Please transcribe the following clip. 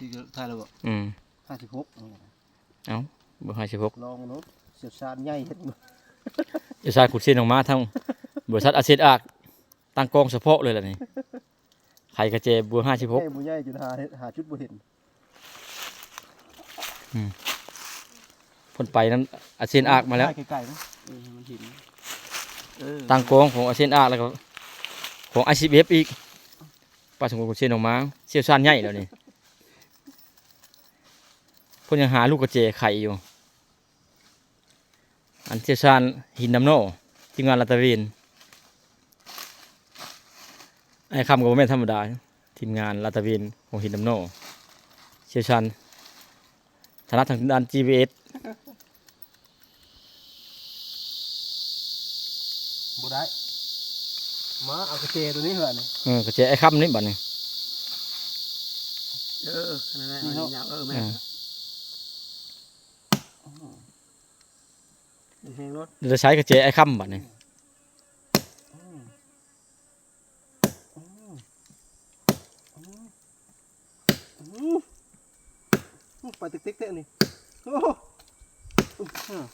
ທີ່ຖ່າຍແລ້ວບໍ່? ອືມ ຫ້າສິບຫົກ ເອົາ ເບີຫ້າສິບຫົກ ລອງເນາະ ຊ່ຽວຊານໃຫຍ່ເຮັດ ຊ່ຽວຊານຂຸດເຊນອອກມາທາງບໍລິສັດອາເຊຍອາກ ຕັ້ງກ້ອງສະເພາະເລີຍລະນີ້ ໄຂກະແຈເບີຫ້າສິບຫົກ ແຈບໍ່ໃຫຍ່ຈົນຫາ ຫາຈຸດບໍ່ເຫັນ. ອືມ ເພິ່ນໄປນຳອາເຊຍອາກມາແລ້ວ ຖ່າຍໄກໆນະ ເອີ ໃຫ້ມັນເຫັນ ເອີ ຕັ້ງກ້ອງຂອງອາເຊຍອາກ ແລ້ວກໍຂອງອາຊີເອັຟອີກ ປາສະຫງວນຂຸດເຊນອອກມາ ຊ່ຽວຊານໃຫຍ່ແລ້ວນີ້ ເພິ່ນຍັງຫາລູກກະແຈໄຂຢູ່. ອັນຊ່ຽວຊານຫີນນຳໜໍ່ ທີມງານລາດຕະເວນ ອ້າຍຄຳກໍບໍ່ແມ່ນທຳມະດາ ທີມງານລາດຕະເວນຂອງຫີນນຳໜໍ່ ຊ່ຽວຊານ ຖະໜັດທາງດ້ານຈີພີເອັສ ບໍ່ໄດ້ ມາເອົາກະແຈໂຕນີ້ເຮືອນ ເອີ ກະແຈອ້າຍຄຳນີ້ບັດນີ້ ເອີ ນັ້ນແຫຼະ ນີ້ເນາະ ເອີ ແມ່ນ ອືມ ແຮງໂລດ ເດີນໃຊ້ກະແຈອ້າຍຄຳບັດນີ້ ອືມ ອືມ ອືມ ອືມ ໄປຕິກໆແທ້ນີ້ ໂອ້ ອືມ